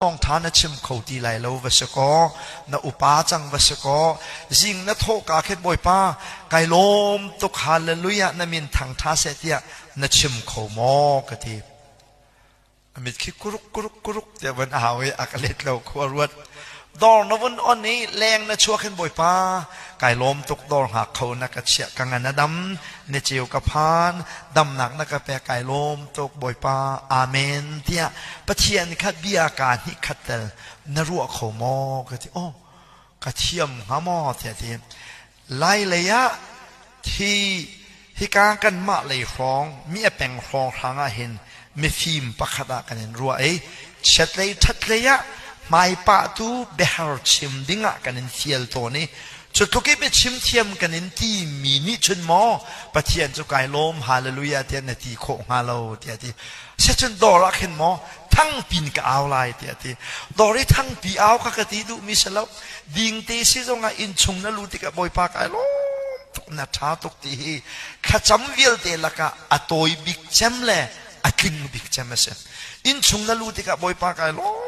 Thawngṭha na chim kho ti lai lo va si kaw, na upa cang va si kaw, zing na thawhka khin Bawipa, kai lawm tuk hallelujah na min thangṭha seh tiah na chim kho maw ka ti. A mit khi kuruk kuruk kuruk tiah van a hau i a ka let lo khua ruat. Dawr na vun on i leng na chuak hin Bawipa, kai lawm tuk dawr hngak kho na ka chiah ka ngan a dam, ni ceu ka phan, damnak na ka pek kai lawm tuk Bawipa amen tiah Pathian kha bia ka hnih khat tel na ruah kho maw ka ti oh ka thiam hnga maw tiah ti lai lei ah thi hika kanmah lei hrawng mi a peng hrawng hrang ah hin mifim pakhat ah kan in ruah i chiatlei thatlei ah hmaipah tu biahar chim ding ah kan in fial tawn i Cu tluk i biachim thiam kan in ti mi nih cun maw Pathian cu kai lawm hallelujah tiah na ti khawh hnga lo tiah ti. Sicun dawr ah khin maw thangpin ka au lai tiah ti. Dawr i thangpi au kha ka ti duh mi si lo. Ding te si zong ah inn chung na lu tikah Bawipa kai lawm tuk na ṭha tuk ti hi thlacam vialte lakah a tawi bik cem le a tling bik cem a si. Inn chung na lu tikah Bawipa kai lawm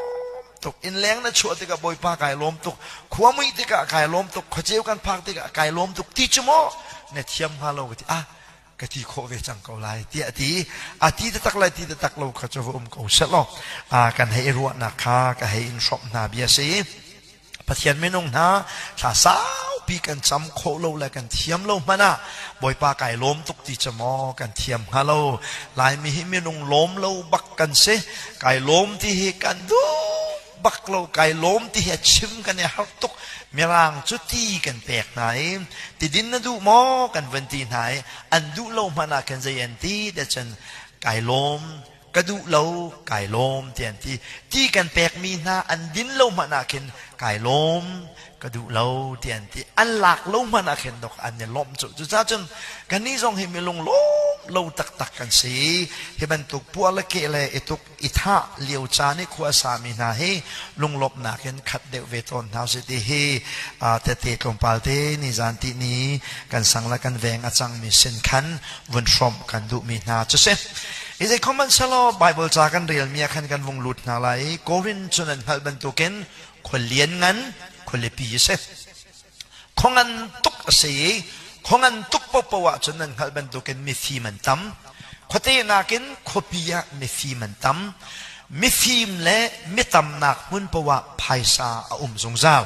tuk innleng na chuah tikah Bawipa kai lawm tuk khua muih tikah kai lawm tuk khuaceu kan phak tikah kai lawm tuk ti cu maw na thiam hnga lo ka ti ah ka ti khawh ve cang ko lai tiah a ti a ti taktak lai ti taktak lo kha cu va um ko seh law kan hei ruahnak kha ka hei in hrawmh hna bia si Pathian minung hna thla saupi kan cam khawh lo le kan thiam lo hmanh ah Bawipa kai lawm tuk ti cu maw kan thiam hnga lo Laimi hi minung lawm lo bak kan si kai lawm ti hi kan duh bak lo kai lawm ti hi a chim kan i harh tuk mirang cu ti kan pek hna i tidin na duh maw kan van ti hna i an duh lo hmanh ah khan zei an ti te cun kai lawm ka duh lo kai lawm ti an ti ti kan pekmi hna an din lo hmanh ah khin kai lawm ka duh lo ti an ti an lak lo hmanh ah khin dok an i lawmh cu cucaah cun kannih zong hi milung lawm lo taktak kan si hi bantuk puah le keh le i tuk i thah lio caan i khua sami hna hi lunglawmhnak in khat deuh ve tawn hna usih ti hi tete tlawmpal te nizan ti ni kan sang le kan veng a cangmi sin khan vun hrawmh kan duhmi hna cu si. I zei khom selaw Bible ca kan relmi ah khan kan vung lut hna lai i Korin cu nan hngalh bantukin khua lianngan khualipi a si. Khua ngan tuk a si i khua ngan tuk paohpaoh ahcun nan hngalh bantukin mifim an tam. Khuate nakin khuapi ah mifim an tam. Mifim le mitamnak hmun paoh ah phaisa a um zungzal.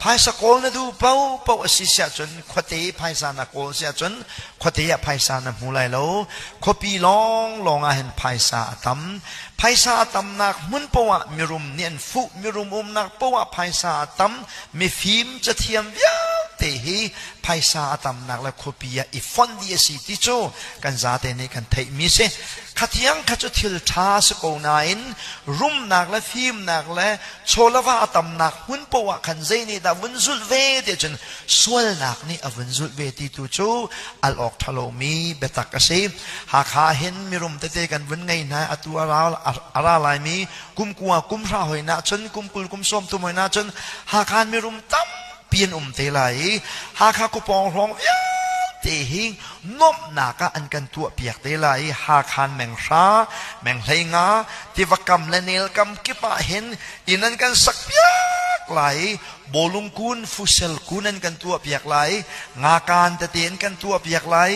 Phaisa kawl na duh paohpaoh a si siah cun khuate phaisa na kawl siah cun khuate ah phaisa na hmu lai lo. Khuapi lawnglawng ah hin phaisa a tam. Phaisa a tamnak hmun paoh ah mirum nih an fuh. Mirum umnak paoh ah phaisa a tam. Mifim cathiam vialte hi phaisa a tamnak le khuapi ah i fonh dih a si ti cu kan zate nih kan theihmi si. Khathiang kha cu thil ṭha si ko nain rumnak le fimnak le chawlava a tamnak hmun paoh ah khan zei nih dah vun zulh ve ti cun sualnak nih a vun zulh ve ti tu cu al awk ṭha lomi biatak a si. Hakha hin mirum tete kan vun ngei hna atu a ra laimi kum kua kum hra hoi na cun kum 20 kum 30 hoi na cun Hakha mirum tampi an um te lai i Hakha khuapawng hrawng vialte hi nuamhnak ah an kan tuahpiak te lai i Hakhan meng hra meng 15 tiva kam le nel kam kip ah hin inn an kan sak piak lai i bawlung kun fusel kun an kan tuah piak lai ngakan tete an kan tuah piak lai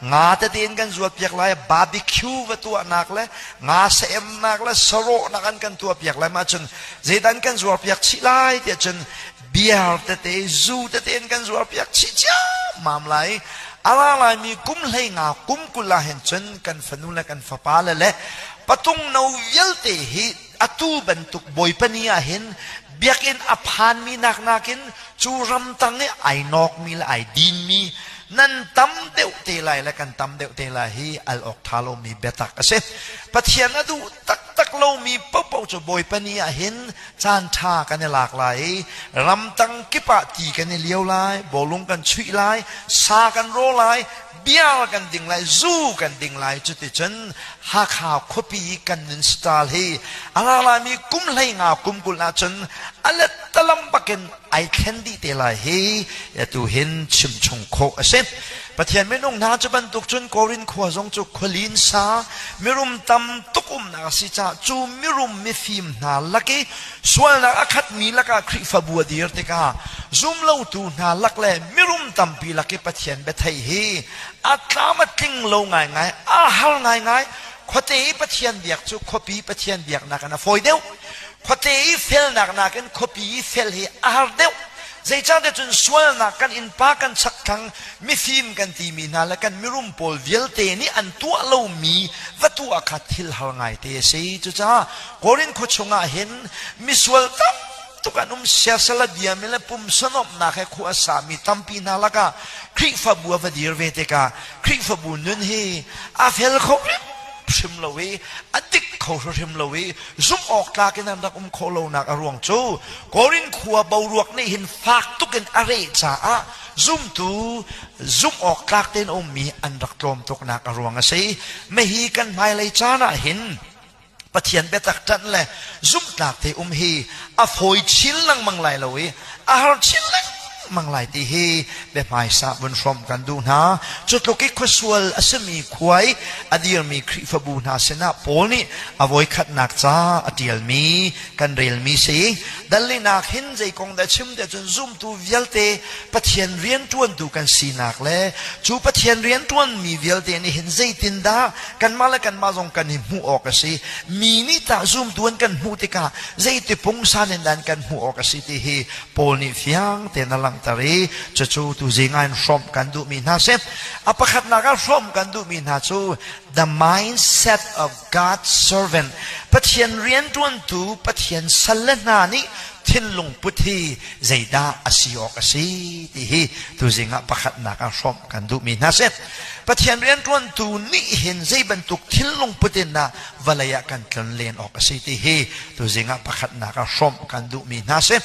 nga tete an kan zuat piak lai barbecue va tuahnak le nga saemnak le sarawhnak an kan tuah piak lai mah cun zeidan kan zuar piak chih lai tiah cun beer tete zu tete an kan zuar piak chih ciammam lai a ra laimi kum 15 kum 20 ah hin cun kan fanu le kan fapa le le patung no vialte hi atu bantuk bawipa ni ah hin biakinn a phanmi nak nakin cu ramtang i ai nawkmi le ai dinmi nan tam deuh te lai le kan tam deuh te lai hi al awk ṭha lomi biatak a si. Pathian a duh taktak lomi paohpaoh cu Bawipa ni ah hin caan ṭha kan i lak lai i ramtang kip ah ti kan i lio lai, bawlung kan chuih lai, sa kan raw lai, bia kan ding lai, zu kan ding lai. Cuticun Hakha khuapi kan nun style hi a ra laimi kum 15 kum 20 ahcun a let. lantalam bakin ai thlen dih te lai hi atu hin chim chung khawh a si. Pathian minung hna cu bantuk cun Korin khua zong cu khualin sa mirum tam tuk umnak a si caah cu mirum mifim hna lak i sualnak a khatmi lakah Khrihfabu a dir tikah zumlotu hna lak le mirum tampi lak i Pathian biatheih hi a tlam a tling lo ngaingai a har ngaingai. Khuate i Pathian biak cu khuapi Pathian biaknak in a fawi deuh. Khuate i felnak nakin khuapi i fel hi a har deuh. Zeicahtiah cun sualnak kan innpa kan chakthlang mifim kan timi hna le kan mirum pawl vialte nih an tuah lomi va tuah kha thil har ngaite a si. Cucaah Korin khua chungah hin misual tam tuk an um siasal a biami le pumsa nuamhnak he khua a sami tampi hna lakah Khrihfabu a va dir ve tikah Khrihfabu nun hi a fel kho hrimhrim lo i a dik kho hrimhrim lo i zumh awk tlak in an rak um khawh lonak a ruang cu Korin khua boruak nih hin fak tuk in a reh caah zumtu zumh awk tlak tein a ummi an rak tlawm tuknak a ruang a si. Mahi kan hmailei caan ah hin Pathian biatak ṭanh le zumhtlak te um hi a fawi chin lengmang lai lo i a har chin lengmang lai ti hi biahmaisa vun hrawmh kan duh hna. Cu tluk i khuasual a simi khua i a dirmi Khrihfabu hna sinah Paul nih a voikhatnak ca a ṭialmi kan relmi si. Dallinak hin zei kong dah chim tiah cun zumtu vialte Pathian rianṭuantu kan sinak le cu Pathian rianṭuanmi vialte nih hin zeitindah kanmah le kanmah zong kan i hmuh awk a si. Mi nih tah zumtu an kan hmuh tikah zeiti pungsan in dah an kan hmuh awk a si ti hi Paul nih fiang tein a langhter i cucu tuzing ah in hrawmh kan duhmi hna si. A pakhatnak ah hrawmh kan duhmi hna cu the mindset of God's servant Pathian rianṭuantu Pathian salle hna nih thinlung put hi zeidah a si awk a si ti hi tuzing ah pakhatnak ah hrawmh kan duhmi hna si. Pathian rianṭuantu nih hin zei bantuk thinlung put in dah vawlei ah kan tlon len awk a si ti hi tuzing ah pakhatnak ah hrawmh kan duhmi hna si.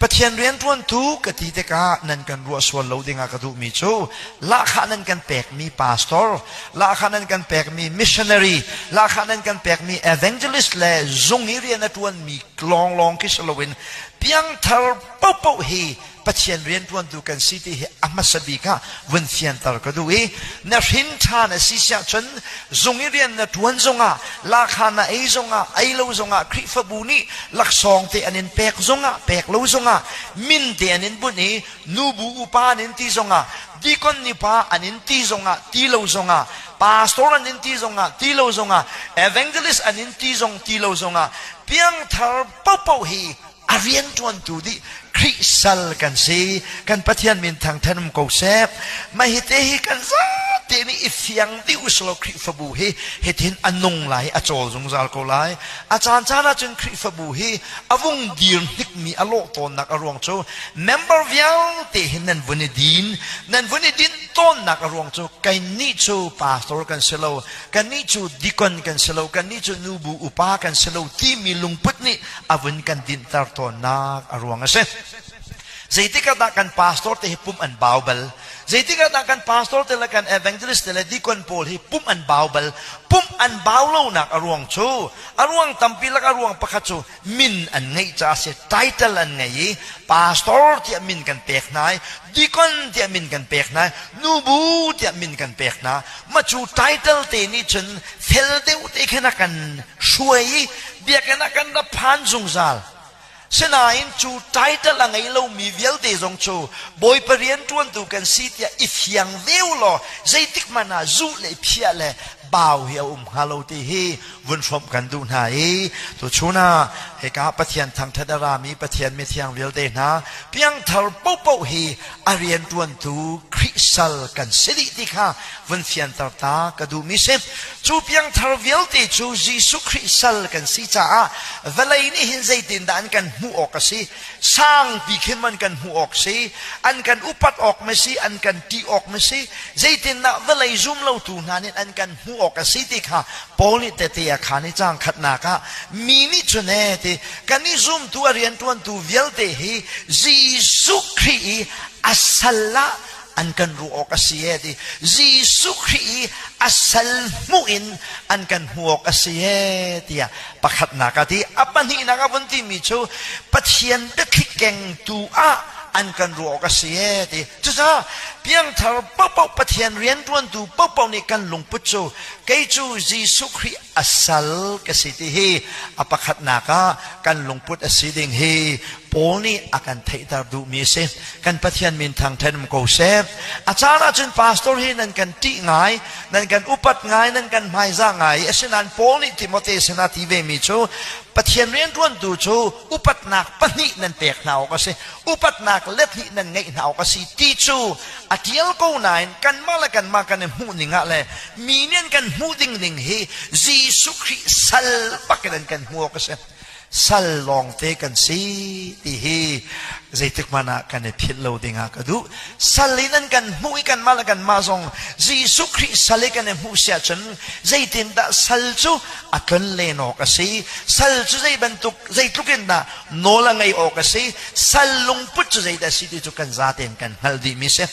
Pathian rianṭuantu ka ti tikah nan kan ruah sual lo dingah ka duhmi cu lahkhah nan kan pekmi pastor, lahkhah nan kan pekmi missionary, lahkhah nan kan pekmi evangelist le zung i rian a ṭuanmi lawnglawng khi si loin piangthar paohpaoh hi Pathian rianṭuantu kan si ti hi a hmasa bik ah vun fianter ka duh i na hrin ṭhan a si siah cun zung i rian na ṭuan zongah lahkhah na ei zongah ei lo zongah Khrihfabu nih laksawng te an in pek zongah pek lo zongah min te an in bunh i nubu upa an in ti zongah dikon nipa an in ti zongah ti lo zongah pastor an in ti zongah ti lo zongah evangelist an in ti zong ti lo zongah piangthar paohpaoh hi a rianṭuantu dih Khrih sal kan si. Kan Pathian min thangthan um ko seh. Mah hi te hi kan zate nih i fiang dih usulaw Khrihfabu hi hitin a nung lai, a cawl zungzal ko lai. A caan caan ahcun Khrihfabu hi a vung dir hnikmi a lawh tawnnak a ruang cu member vialte hi nan vun i din. Nan vun i din tawnnak a ruang cu kannih cu pastor kan si lo, kannih cu deacon kan si lo, kannih cu nubu upa kan si lo timi lungput nih a vun kan dinhter tawnnak a ruang a si. Zeitik ah dah kan pastor te hi pum an bau bal? Zeitik ah dah kan pastor te le kan evangelist te le deacon pawl hi pum an bau bal? Pum an bau lonak a ruang cu a ruang tampi lak a ruang pakhat cu min an ngeih caah si title an ngei i pastor tiah min kan pek hna i deacon tiah min kan pek hna i nubu tiah min kan pek hna mah cu title te nih cun fel deuh te khin a kan hruai i biakinn ah kan ra phan zungzal. Sinain cu title a ngei lomi vialte zong cu Bawipa rianṭuantu kan si tiah i fiang ve u law zeitik hmanh ah zuh le phiah le bau hi a um hnga lo ti hi vun hrawmh kan duh hna i tuchun ah hika Pathian thangṭhat a rami Pathian mithiang vialte hna piangthar paohpaoh hi a rianṭuantu Khrih sal kan si dih ti kha vun fianter ta ka duhmi si. Cu piangthar vialte cu Jesuh Khrih sal kan si caah vawlei nih hin zeitindah an kan hmuh awk a si? Sangpi khin man kan hmuh awk si? An kan upat awk ma si? An kan ṭih awk ma si? Zeitindah vawlei zum lotu hna nih an kan hmuh awk a si ti kha Paul nih tete a khaan i caang khatnak ah mi nih cun ee ti kan i zumtu a rianṭuantu vialte hi Jesuh Khrih i a sal ah. an kan ruah awk a si e ti. Jesuh Khrih i a sal hmuh in an kan hmuh awk a si e tiah pakhatnak a ti. A pahnihnak a vun timi cu Pathian biathli kengtu ah an kan ruah awk a si e ti. Cucaah piangthar paohpaoh Pathian rianṭuantu paohpaoh nih kan lungput cu kei cu Jesuh Khrih a sal ka si ti hi a pakhatnak ah kan lungput a si ding hi Paul nih a kan theihter duhmi a si. Kan Pathian min thangṭhat um ko seh. A caan ahcun pastor hi nan kan ṭih ngai, nan kan upat ngai, nan kan hmaizah ngai. Asinain Paul nih Timote sinah ti vemi cu Pathian rianṭuantu cu upatnak pahnih nan pek hna awk a si. Upatnak let hnih nan ngeih hna awk a si ti cu a ṭial ko nain kanmah le kanmah kan i hmuh ning ah le mi nih an kan hmuh ding ning hi Jesuh Khrih sal bak in an kan hmuh awk a si. Sal lawngte kan si ti hi zeitik hmanh ah kan i philh lo ding ah ka duh. Sal in an kan hmuh i kanmah le kanmah zong Jesuh Khrih sal i kan i hmuh si ahcun zeitindah sal cu a tlon len awk a si? Sal cu zei bantuk zeitluk in dah nawl a ngeih awk a si? Sal lungput cu zeidah a si ti cu kan zatein kan hngalh dihmi a si.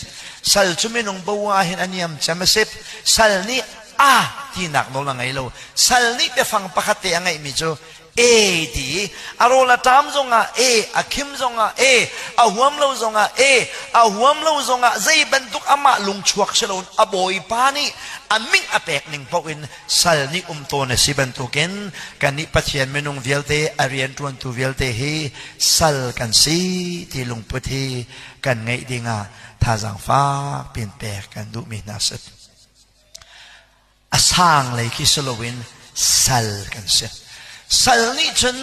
Sal cu minung bo ah hin a niam cem a si. Sal nih a tinak nawl a ngei lo. Sal nih biafang pakhat te a ngeihmi cu e ti a rawl a ṭam zongah e a khim zongah e a huam lo zongah e a huam lo zongah zei bantuk amah lungchuak si loin a bawipa nih a ming a pek ning paoh in sal nih um tawn a si bantukin kannih Pathian minung vialte a rianṭuantu vialte hi sal kan si ti lungput hi kan ngeih dingah thazaang fak pin pek kan duhmi hna si. A sang lei khi si loin sal kan si. Sal nih cun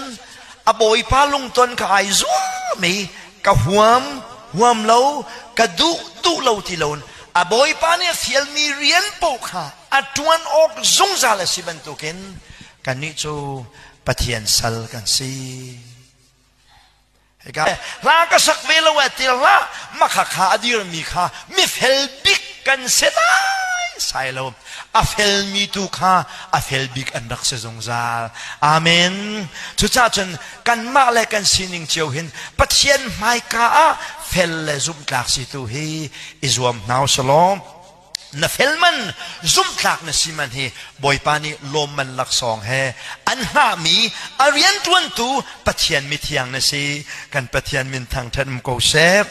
a bawipa lungton kha ai zuam i ka huam, huam lo, ka duh, duh lo ti loin a bawipa nih a fialmi rian paoh kha a ṭuan awk zungzal a si bantukin kannih cu Pathian sal kan si. Hika hla ka sak ve lo eh ti hlah makha kha a dirmi kha mifel bik kan si lai sai lo a felmi tu kha a fel bik an rak si zungzal. Amen. Cucaah cun kanmah le kan sining cio hin Pathian hmaika ah fel le zumhtlak si tu hi i zuam hna usih law na fel man zumhtlak na si man hi Bawipa nih lawmman laksawng he an hngahmi a rianṭuantu Pathian mithiang na si. Kan Pathian min thangṭhat um ko seh.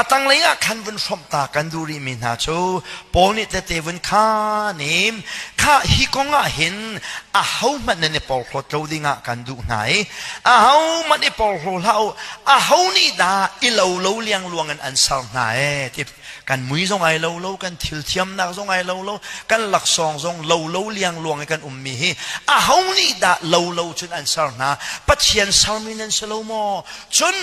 A tanglei ah khan vun hrawmh ta kan duh rihmi hna cu Paul nih tete vun khan i kha hi kong ah hin ahohmanh nan i porhlawt lo dingah kan duh hna i ahohmanh i porhlaw hlah u, aho nih dah i lo lo liangluang in an ser hna ee ti. Kan mui zong ai lo lo, kan thil thiamnak zong ai lo lo, kan laksawng zong lo lo liangluang i kan ummi hi aho nih dah lo lo cun an ser hna? Pathian sermi nan si lo maw? Cun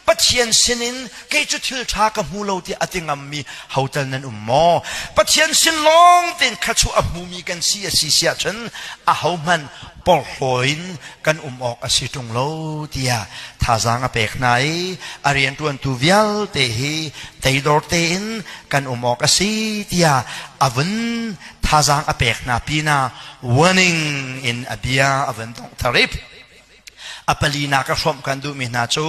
Pathian sinin kei cu thil ṭha ka hmu lo tiah a ti ngammi hotel nan um maw? Pathian sin lawng tein khachuah a hmumi kan si a si si ahcun ahohmanh porhlaw in kan um awk a si ṭung lo tiah thazaang a pek hna i a rianṭuantu vialte hi teidor tein kan um awk a si tiah a vun thazaang a pek hna pinah warning in a bia a vun donghter i a palinak a hrawmh kan duhmi hna cu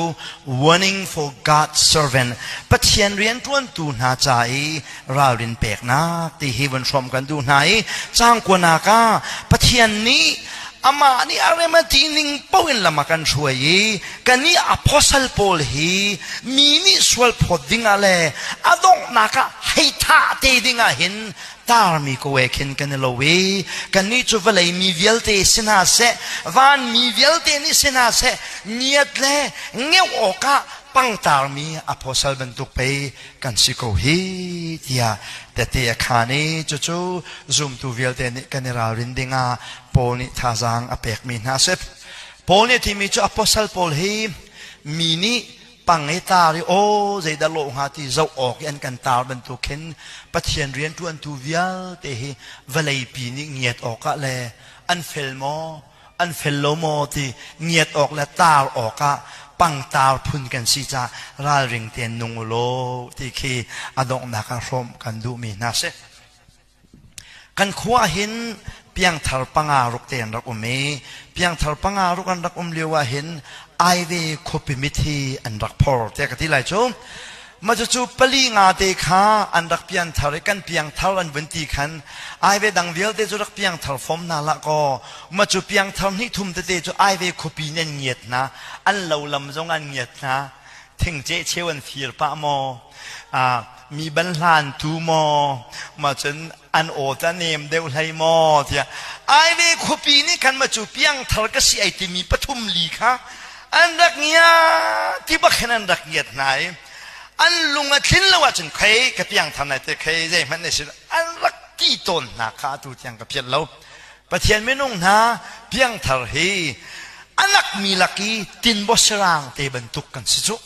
warning for God's servant, Pathian rianṭuantu hna ca i ralrin peknak ti hi vun hrawmh kan duh hna i caang kuanak ah Pathian nih amah nih a rem a ti ning paoh in lam a kan hruai i kannih apostle pawl hi mi nih sual phawt dingah le a donghnak ah hei thah te dingah hin tarmi ko e khin kan i lo i kannih cu vawlei mi vialte si hna seh, van mi vialte nih si hna seh, ngiat le ngeuh awkah pangtarmi apostle bantuk pei kan si ko hi tiah tete a khaan i cucu zumtu vialte nih kan i ralrin dingah Paul nih thazaang a pekmi hna a si. Paul nih a timi cu apostle pawl hi mi nih pang i tar i aw zeidah lawh hnga ti zoh awk i an kan tar bantuk khin Pathian rianṭuantu vialte hi vawleipi nih ngiat awkah le an fel maw an fel lo maw ti ngiat awk le tar awkah pangtar phun kan si caah ralring tein nung u law ti khi a donghnak ah hrawmh kan duhmi hna si. Kan khua hin piangthar panga ruk te an rak um i piangthar panga ruk an rak um lio ah hin Aive khuapi mithi an rak phor tiah ka ti lai cu. Mah cucu pali nga te kha an rak pianthar i kan piangthar an vun ti khan ai ve dang vialte cu rak piangthar fom hna hlah kaw mah cu piangthar hnih thum tete cu ai ve khuapi nih an ngiat hna an lo lam zong an ngiat hna thingceh cheu an fir pah maw mi ban hlan tu maw mah cun an aw ta nem deuh hlei maw tiah ai ve khuapi nih khan mah cu piangthar ka si ai timi pathum li kha an rak ngia ti bak hin an rak ngiat hna i an lung a thlin lo ahcun khei ka piangthar nai te khei zeihmanh ne sin an rak ti tawn hna kha atu tiang ka phiat lo. Pathian minung hna piangthar hi anak mi lak i tinbaw sarang te bantuk kan si cu.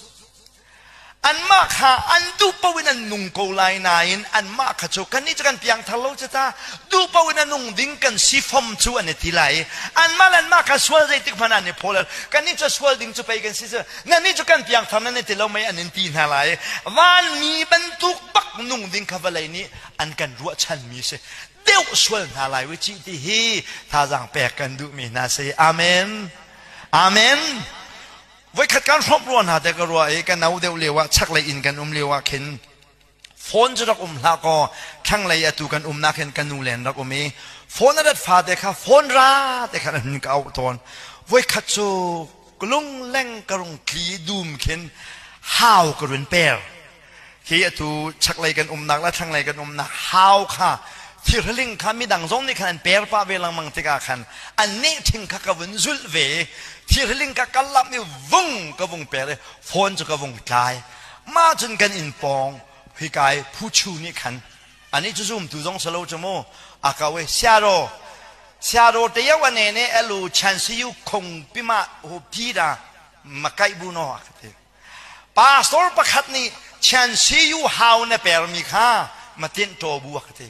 Anmah kha an duh paoh in an nung ko lai nain anmah kha cu kannih cu kan piangthar lo cu ta duh paoh in a nung ding kan si fom cu an i ti lai i anmah le anmah kha sual zeitik hmanh an i phaw lo. Kannih cu sual ding cu pei kan si cu nannih cu kan piangthar nan i ti lo mei an in ti hna lai i vanmi bantuk bak nung ding kha vawlei nih an kan ruahchanmi a si. Deuh sual hna lai u cih ti hi thazaang pek kan duhmi hna si. Amen. Amen. Voikhat kan hrawmh rua hna te ka ruah i ka no deuh lio ah chaklei inn kan um lio ah khin phone cu rak um hlah kaw thlanglei atu kan umnak hin ka nu len rak um i phone a rat fate kha phone ra te khan an ka auh tawn. Voikhat cu ka lungleng ka rung tli dum khin hau ka run per. Hi atu chaklei kan umnak le thlanglei kan umnak hau kha thirhling kha midang zong nih khan an per pah ve lengmang tikah khan an neh ṭhing kha ka vun zulh ve. Thirhling kha ka lamh i vung ka vung per i phone cu ka vung tlai. Mah cun kan inn pawng hika i phuchu nih khan anih cu zumtu zong si lo cu mu a ko i siaro siaro te yo ane ne elu chan si yu khong pima hu pi da ma kai bu no a ka ti. Pastor pakhat nih Chian Siyu hau na permi kha matinh ṭaw bu a ka ti.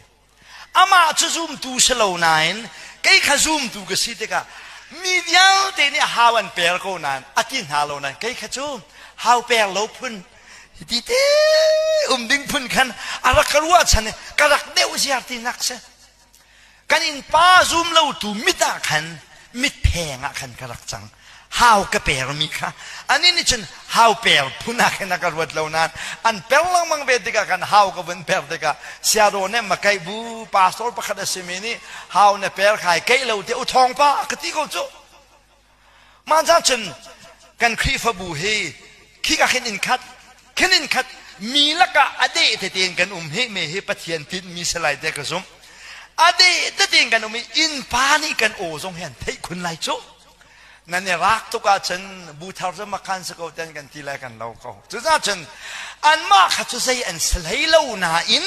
Amah cu zumtu si lo nain kei kha zumtu ka si tikah mi vialte nih hau an per ko nain a ti hna lo nain kei kha cu hau per lo phun ti te um ding phun khan a rak ka ruahchan i ka rak deuh ziar ti nak si. Kan innpa zum lotu mit ah khan mitpheng ah khan ka rak cang. Hau ka permi kha anih nih cun hau per phun ah khin a ka ruat lo nain an per lengmang ve tikah khan hau ka vun per tikah siaro nih ma keih bu pastor pakhat a simi nih hau na per khai keih lo tiah u thawng pa ka ti ko cu. Mah ca cun kan Khrihfabu hi khika khin in khat khin in khat mi lakah a deh tete in kan um hi me hi Pathian tinhmi si lai tiah ka zumh. A deh tete in kan um i innpa nih kan aw zong hi an theih khun lai cu. Nan i rak tuk ahcun bu thar cu makhan si ko ten kan ti lai kan lo ko. Cucaah cun anmah kha cu zei an si hlei lo nain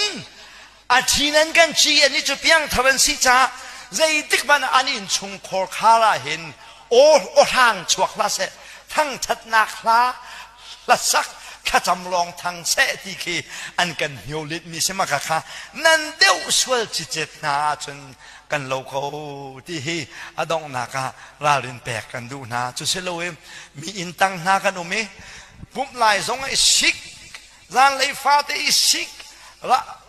A ṭhi nan kan ci an i cu piangthar an si caah zeitik hmanh ah an innchungkhar khar ah hin aw hrang chuak hlah seh, thangṭhatnak hla hlasak thlacam lawng thang seh ti khi an kan hniolitmi si maka kha nan deuh sual cicet hna ahcun kan lo ko ti hi a donghnak ah ralrin pek kan duh hna. Cu si lo i mi inn tang hna kan um i pumh lai zong ah i sik Zanlei fate i sik,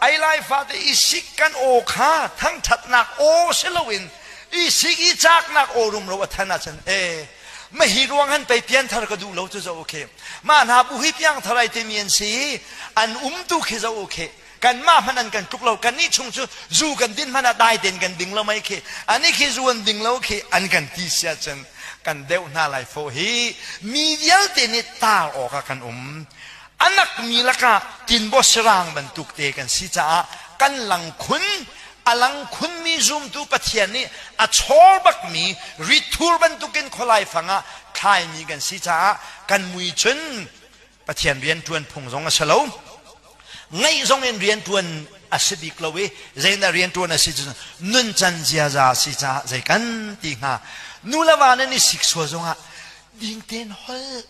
ei lai fate i sik kan aw kha thangṭhatnak aw si loin i sik i caaknak aw rumro a than ahcun ee mahi ruang han pei pianthar ka duh lo cu zo okay mah hna bu hi piangthar ai timi an si i an umtu khi zo okay kanmah hmanh an kan tluk lo kannih chung cu zu kan din hmanh ah dai tein kan ding lo mei khi ani khi zu an ding lo khi an kan ti si ahcun kan deuh hna lai fo hi mi vialte nih tar awk ah kan um Anak mi lakah tinbaw sarang bantuk te kan si caah kan lang khun. A lang khunmi zumtu Pathian nih a chawr bakmi ritthur bantukin khualai fang ah thlaimi kan si caah kan mui cun Pathian rianṭuan phung zong a si lo. Ngaih zong in rianṭuan a si bik lo i zeidah rianṭuan a si cun nuncan ziaza a si caah zei kan ti hnga. Nu le va nan i sik sual zongah ding tein holh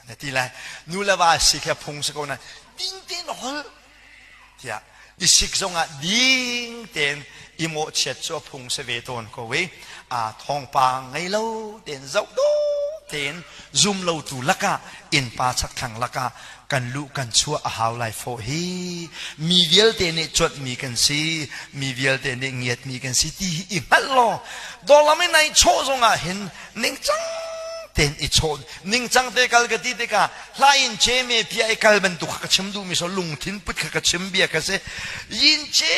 na ti lai. Nu le va sik hi a phung si ko nain ding tein holh tiah i sik zongah ding tein i mawhchiat cu a phung si ve tawn ko i a thawngpang ngei lo tein zoh dawh tein zum lotu lakah innpa chakthlang lakah kan luh kan chuah a hau lai fawh hi. Mi vialte nih cuanhmi kan si, mi vialte nih ngiatmi kan si ti hi i hngalh law dawlam in ai chawh zongah hin ningcang tein i chawn. Ningcang te kal ka ti tikah. Hla in ce me pia i kal bantuk kha ka chim duhmi so lungthin put kha ka chim bia ka si. Yin ce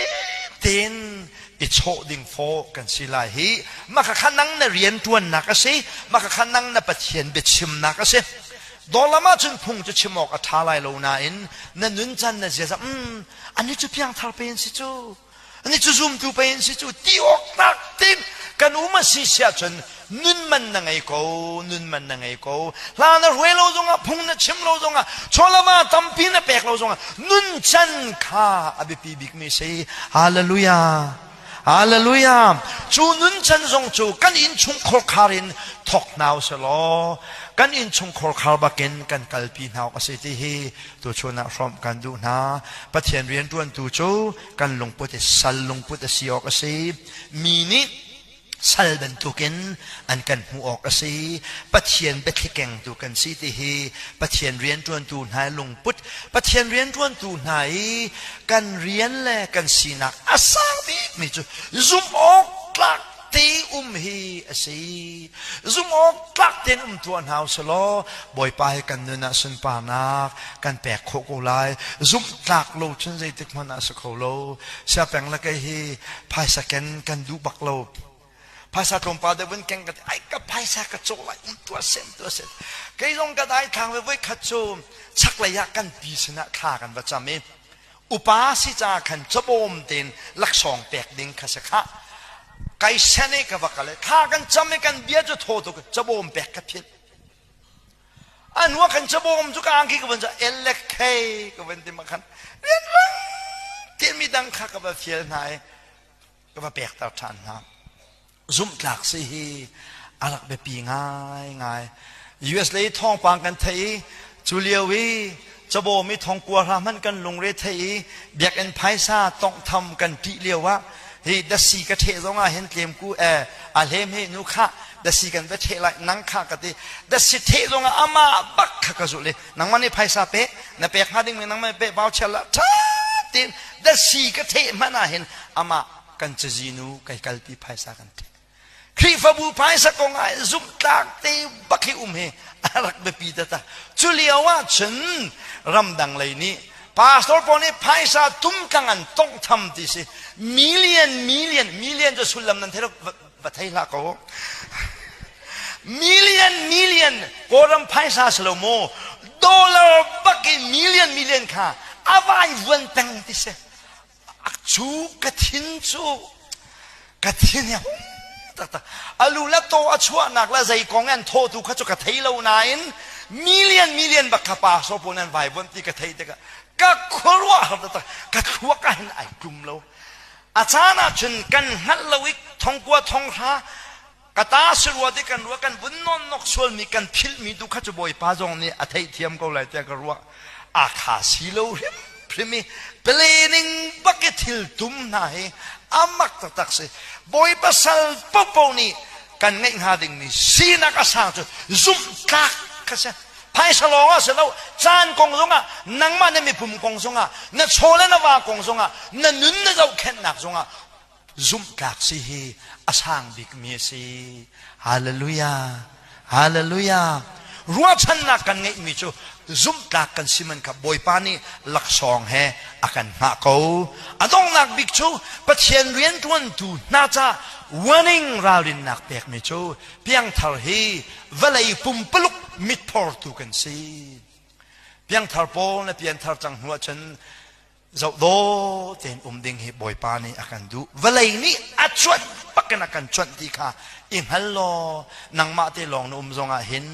ten i chawh ding fawh kan si lai hi. Maka kha nang na rian ṭuannak a si. Maka kha nang na Pathian biachimnak a si. Dawlam ahcun phung cu chim awk a ṭha lai lo nain na nuncan na ziaza ani cu piangthar pe in si cu. Ani cu zumtu pei an si cu ti awk tak tin kan um a si siah cun nun man na ngei ko, nun man na ngei ko. Hla na hruai lo zongah, phung na chim lo zongah, chawlama tampi na pek lo zongah nun can kha a biapi bikmi si. Hallelujah. Hallelujah. Cu nun can zong cu kan innchung khorkhar in thok hna usih law kan innchung khorkhar bakin kan kalpi hna awk a si ti hi tuchun ah hrawmh kan duh hna. Pathian rianṭuantu cu kan lungput hi sal lungput a si awk a si. Mi nih sal bantukin an kan hmuh awk a si. Pathian biathli kengtu kan si ti hi Pathian rianṭuantu hna i lungput, Pathian rianṭuantu hna i kan rian le kan sinak a sang bikmi cu zumh awk tlak te um hi a si. Zumh awk tlak tein um tuah hna usih law Bawipa hi kan nun ah sunparnak kan pek khawh ko lai. Zumh tlak lo cun zeitik hmanh ah a si kho lo. Siapeng le kei hi phaisa ken kan duh bak lo. Phaisa tlawmpal deuh vun keng ka ti, ai ka phaisa ka cawh lai, um tuah sem tuah sem. Kei zong ka dai thlang ve voi khat cu chaklei ah kan pi sinah thla kan va cam i upa si ca khan cabawm tein laksawng pek ding kha si khah. Kai sen i ka va kal i thla kan cam i kan bia cu thaw tuk cabawm pek ka philh. Anu ah khan cabawm cu ka angki ka van ca elek hei ka van ti ma khan rianrang te mi dang kha ka va fial hna i ka va pekter ṭhan hna. Zumhtlak si hi a rak biapi ngaingai. US lei thawngpang kan theih i cu lio i cabawm i thongkua hra hmanh kan lungre theih i biakinn phaisa tonghtham kan ṭih lio ah hi dasi ka ṭheh zong ah hin tlem ku eh a hlem hi nu khah dasi kan va ṭheh lai nang kha ka ti dasi ṭheh zong ah amah bak kha ka zulh i nangmah nih phaisa pe na pek hnga ding mi nangmah pe vau chial la ṭha tein dasi ka ṭheh hmanh ah hin amah kan cazinu kai kalpi phaisa kan ṭheh. Khrihfabu phaisa kong ah zumhtlak te bak hi um hi a rak biapi tata. Cu lio ah cun ramdang lei nih pastor pawl nih phaisa tumtlang an tonghtham ti si. Million, million, million cu sullam nan thei va thei hlah ko. Million, million Kawlram phaisa si lo maw dollar bak in million, million kha a vai vuan peng ti si. Cu ka thin cu ka thin hi taktak alu le taw a chuahnak le zei kong an thawtu kha cu ka thei lo nain million million bak kha pastor pawl nan vaivuan ti ka theih tikah ka khuaruah har taktak ka thluak ah hin ai tlum lo a caan ah cun kan hngalh lo i thongkua thonghra ka ta si rua ti kan ruah kan vun nawn nok sualmi kan philhmi tu kha cu Bawipa zong nih a theihthiam ko lai tiah ka ruah a kha si lo hrimhrim i planning bak i thil tum hna hi a mak taktak si. Bawipa sal popo nih kan ngeih hnga dingmi sinak a sang cu zumhtlak kha si. Phaisa lawng ah si lo, caan kong zongah, nangmah na mipum kong zongah, na chaw le na va kong zongah, na nun na zohkhenhnak zongah zumhtlak si hi a sang bikmi a si. Hallelujah. Hallelujah. Ruahchannak kan ngeihmi cu zumhtlak kan si man kha Bawipa nih laksawng he a kan hngah ko. A donghnak bik cu Pathian rianṭuantu hna ca warning ralrinnak pekmi cu piangthar hi vawlei pumpaluk mitphortu kan si. Piangthar pawl na pianthar cang hnu ahcun Zoh dawh tein um ding hi Bawipa nih a kan duh. Vawlei nih a cuanh bakin a kan cuanh ti kha i hngal law nangmah te lawng na um zongah hin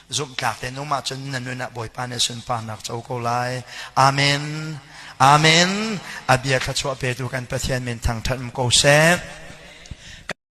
zumhtlak tein um ahcun na nun ah Bawipa nih sunparnak co ko lai. Amen. Amen. A bia thluachuah petu kan Pathian min thangṭhat um ko seh.